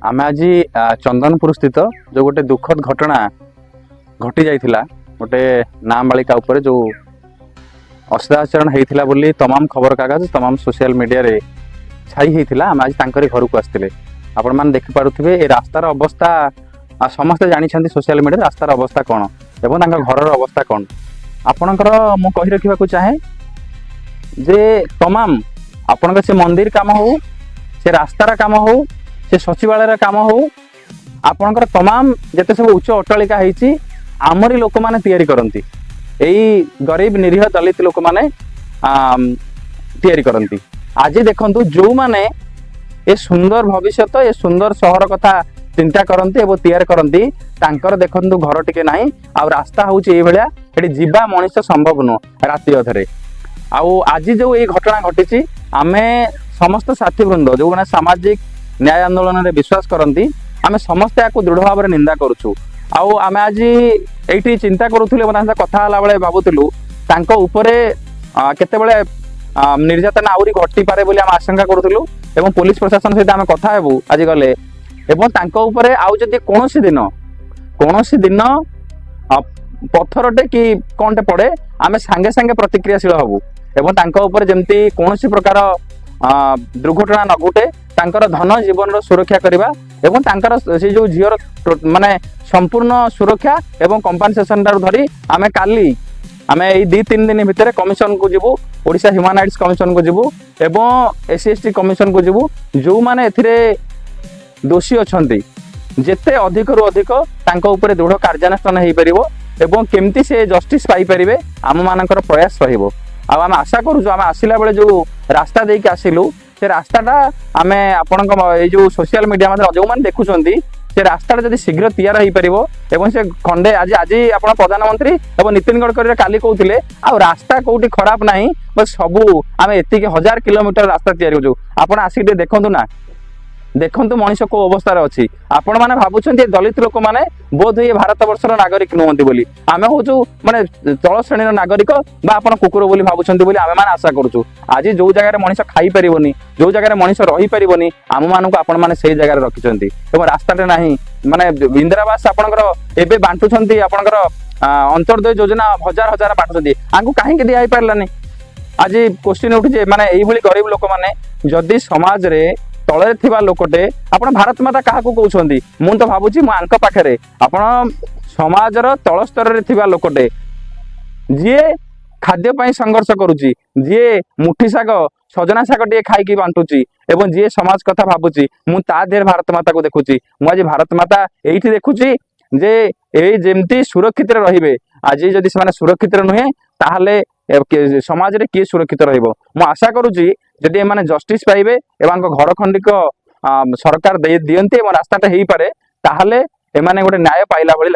ଆମେ ଆଜି ଚନ୍ଦନପୁର ସ୍ଥିତ ଯେଉଁ ଗୋଟେ ଦୁଃଖଦ ଘଟଣା ଘଟି ଯାଇଥିଲା, ଗୋଟେ ନାବାଳିକା ଉପରେ ଯେଉଁ ଅସଦାଚରଣ ହେଇଥିଲା ବୋଲି ତମାମ ଖବରକାଗଜ, ତମାମ ସୋସିଆଲ ମିଡ଼ିଆରେ ଛାଇ ହେଇଥିଲା, ଆମେ ଆଜି ତାଙ୍କରି ଘରକୁ ଆସିଥିଲେ। ଆପଣମାନେ ଦେଖିପାରୁଥିବେ ଏ ରାସ୍ତାର ଅବସ୍ଥା। ସମସ୍ତେ ଜାଣିଛନ୍ତି ସୋସିଆଲ ମିଡ଼ିଆରେ ରାସ୍ତାର ଅବସ୍ଥା କ'ଣ ଏବଂ ତାଙ୍କ ଘରର ଅବସ୍ଥା କ'ଣ। ଆପଣଙ୍କର ମୁଁ କହି ରଖିବାକୁ ଚାହେଁ ଯେ ତମାମ ଆପଣଙ୍କ ସେ ମନ୍ଦିର କାମ ହଉ, ସେ ରାସ୍ତାର କାମ ହଉ, ସେ ସଚିବାଳୟର କାମ ହଉ, ଆପଣଙ୍କର ତମାମ ଯେତେ ସବୁ ଉଚ୍ଚ ଅଟ୍ଟାଳିକା ହେଇଛି, ଆମରି ଲୋକମାନେ ତିଆରି କରନ୍ତି। ଏଇ ଗରିବ ନିରୀହ ଦଳିତ ଲୋକମାନେ ତିଆରି କରନ୍ତି। ଆଜି ଦେଖନ୍ତୁ, ଯୋଉମାନେ ଏ ସୁନ୍ଦର ଭବିଷ୍ୟତ, ଏ ସୁନ୍ଦର ସହର କଥା ଚିନ୍ତା କରନ୍ତି ଏବଂ ତିଆରି କରନ୍ତି, ତାଙ୍କର ଦେଖନ୍ତୁ ଘର ଟିକେ ନାହିଁ ଆଉ ରାସ୍ତା ହଉଛି ଏଇଭଳିଆ। ଏଠି ଯିବା ମଣିଷ ସମ୍ଭବ ନୁହଁ ରାତି ଅଧରେ। ଆଉ ଆଜି ଯୋଉ ଏଇ ଘଟଣା ଘଟିଛି, ଆମେ ସମସ୍ତ ସାଥୀ ବୃନ୍ଦ, ଯୋଉମାନେ ସାମାଜିକ ନ୍ୟାୟ ଆନ୍ଦୋଳନରେ ବିଶ୍ୱାସ କରନ୍ତି, ଆମେ ସମସ୍ତେ ଏହାକୁ ଦୃଢ଼ ଭାବରେ ନିନ୍ଦା କରୁଛୁ। ଆଉ ଆମେ ଆଜି ଏଇଠି ଚିନ୍ତା କରୁଥିଲୁ ଏବଂ ତାଙ୍କ ସହିତ କଥା ହେଲା ବେଳେ ଭାବୁଥିଲୁ, ତାଙ୍କ ଉପରେ କେତେବେଳେ ନିର୍ଯାତନା ଆହୁରି ଘଟିପାରେ ବୋଲି ଆମେ ଆଶଙ୍କା କରୁଥିଲୁ ଏବଂ ପୋଲିସ ପ୍ରଶାସନ ସହିତ ଆମେ କଥା ହେବୁ ଆଜି ଗଲେ। ଏବଂ ତାଙ୍କ ଉପରେ ଆଉ ଯଦି କୌଣସି ଦିନ ପଥରଟେ କି କଣଟେ ପଡେ, ଆମେ ସାଙ୍ଗେ ସାଙ୍ଗେ ପ୍ରତିକ୍ରିୟାଶୀଳ ହବୁ ଏବଂ ତାଙ୍କ ଉପରେ ଯେମିତି କୌଣସି ପ୍ରକାର ଦୁର୍ଘଟଣା ନ ଘଟେ, ତାଙ୍କର ଧନ ଜୀବନର ସୁରକ୍ଷା କରିବା ଏବଂ ତାଙ୍କର ସେ ଯୋଉ ଝିଅର ମାନେ ସମ୍ପୂର୍ଣ୍ଣ ସୁରକ୍ଷା ଏବଂ କମ୍ପାନସେସନ ଠାରୁ ଧରି ଆମେ କାଲି, ଆମେ ଏଇ 2-3 ଦିନ ଭିତରେ କମିଶନକୁ ଯିବୁ, ଓଡ଼ିଶା ହ୍ୟୁମାନ ରାଇଟ୍ସ କମିଶନକୁ ଯିବୁ ଏବଂ SC ST କମିଶନକୁ ଯିବୁ। ଯୋଉମାନେ ଏଥିରେ ଦୋଷୀ ଅଛନ୍ତି, ଯେତେ ଅଧିକରୁ ଅଧିକ ତାଙ୍କ ଉପରେ ଦୃଢ଼ କାର୍ଯ୍ୟାନୁଷ୍ଠାନ ହେଇପାରିବ ଏବଂ କେମିତି ସେ ଜଷ୍ଟିସ୍ ପାଇପାରିବେ, ଆମମାନଙ୍କର ପ୍ରୟାସ ରହିବ। ଆଉ ଆମେ ଆଶା କରୁଛୁ, ଆମେ ଆସିଲା ବେଳେ ଯୋଉ ରାସ୍ତା ଦେଇକି ଆସିଲୁ, ସେ ରାସ୍ତାଟା ଆମେ ଆପଣଙ୍କ ଏଇ ଯୋଉ ସୋସିଆଲ ମିଡିଆ ମାଧ୍ୟମରେ ଯୋଉମାନେ ଦେଖୁଛନ୍ତି, ସେ ରାସ୍ତାଟା ଯଦି ଶୀଘ୍ର ତିଆରି ହେଇପାରିବ ଏବଂ ସେ ଖଣ୍ଡେ ଆଜି ଆପଣ ପ୍ରଧାନମନ୍ତ୍ରୀ ଏବଂ ନୀତିନ ଗଡ଼କରୀ କାଲି କହୁଥିଲେ, ଆଉ ରାସ୍ତା କୋଉଠି ଖରାପ ନାହିଁ, ବସ୍ ସବୁ ଆମେ ଏତିକି ହଜାର କିଲୋମିଟର ରାସ୍ତା ତିଆରି କରୁଛୁ। ଆପଣ ଆସିକି ଟିକେ ଦେଖନ୍ତୁ ନା, ଦେଖନ୍ତୁ ମଣିଷ କୋଉ ଅବସ୍ଥାରେ ଅଛି। ଆପଣମାନେ ଭାବୁଛନ୍ତି ଏ ଦଳିତ ଲୋକମାନେ ବୋଧ ହୁଏ ଭାରତ ବର୍ଷର ନାଗରିକ ନୁହନ୍ତି ବୋଲି, ଆମେ ହଉଛୁ ମାନେ ତଳ ଶ୍ରେଣୀର ନାଗରିକ ବା ଆପଣ କୁକୁର ବୋଲି ଭାବୁଛନ୍ତି ବୋଲି ଆମେମାନେ ଆଶା କରୁଛୁ। ଆଜି ଯୋଉ ଜାଗାରେ ମଣିଷ ଖାଇପାରିବନି, ଯୋଉ ଜାଗାରେ ମଣିଷ ରହିପାରିବନି, ଆମମାନଙ୍କୁ ଆପଣମାନେ ସେଇ ଜାଗାରେ ରଖିଛନ୍ତି ଏବଂ ରାସ୍ତାଟେ ନାହିଁ। ମାନେ ଇନ୍ଦିରାବାସ ଆପଣଙ୍କର ଏବେ ବାଣ୍ଟୁଛନ୍ତି, ଆପଣଙ୍କର ଅନ୍ତର୍ଦୟ ଯୋଜନା ହଜାର ହଜାର ବାଣ୍ଟୁଛନ୍ତି, ଆଙ୍କୁ କାହିଁକି ଦିଆ ହେଇପାରିଲାନି? ଆଜି କୋଶ୍ଚିନ୍ ଉଠୁଛି। ମାନେ ଏଇଭଳି ଗରିବ ଲୋକମାନେ ଯଦି ସମାଜରେ ତଳରେ ଥିବା ଲୋକଟେ, ଆପଣ ଭାରତ ମାତା କାହାକୁ କହୁଛନ୍ତି? ମୁଁ ତ ଭାବୁଛି ମୁଁ ଆଙ୍କ ପାଖରେ, ଆପଣ ସମାଜର ତଳ ସ୍ତରରେ ଥିବା ଲୋକଟେ, ଯିଏ ଖାଦ୍ୟ ପାଇଁ ସଂଘର୍ଷ କରୁଛି, ଯିଏ ମୁଠି ଶାଗ ସଜନା ଶାଗ ଟିକେ ଖାଇକି ବାଣ୍ଟୁଛି ଏବଂ ଯିଏ ସମାଜ କଥା ଭାବୁଛି, ମୁଁ ତା ଦେହରେ ଭାରତ ମାତାକୁ ଦେଖୁଛି। ମୁଁ ଆଜି ଭାରତ ମାତା ଏଇଠି ଦେଖୁଛି ଯେ ଏଇ ଯେମିତି ସୁରକ୍ଷିତରେ ରହିବେ। ଆଜି ଯଦି ସେମାନେ ସୁରକ୍ଷିତରେ ନୁହେଁ, ତାହେଲେ ସମାଜରେ କିଏ ସୁରକ୍ଷିତ ରହିବ? ମୁଁ ଆଶା କରୁଛି, ଯଦି ଏମାନେ ଜଷ୍ଟିସ୍ ପାଇବେ ଏବଂ ଆଙ୍କ ଘର ଖଣ୍ଡିକ ସରକାର ଦେଇ ଦିଅନ୍ତି ଏବଂ ରାସ୍ତାଟା ହେଇପାରେ, ତାହେଲେ ଏମାନେ ଗୋଟେ ନ୍ୟାୟ ପାଇଲା ଭଳି ଲାଗିବ।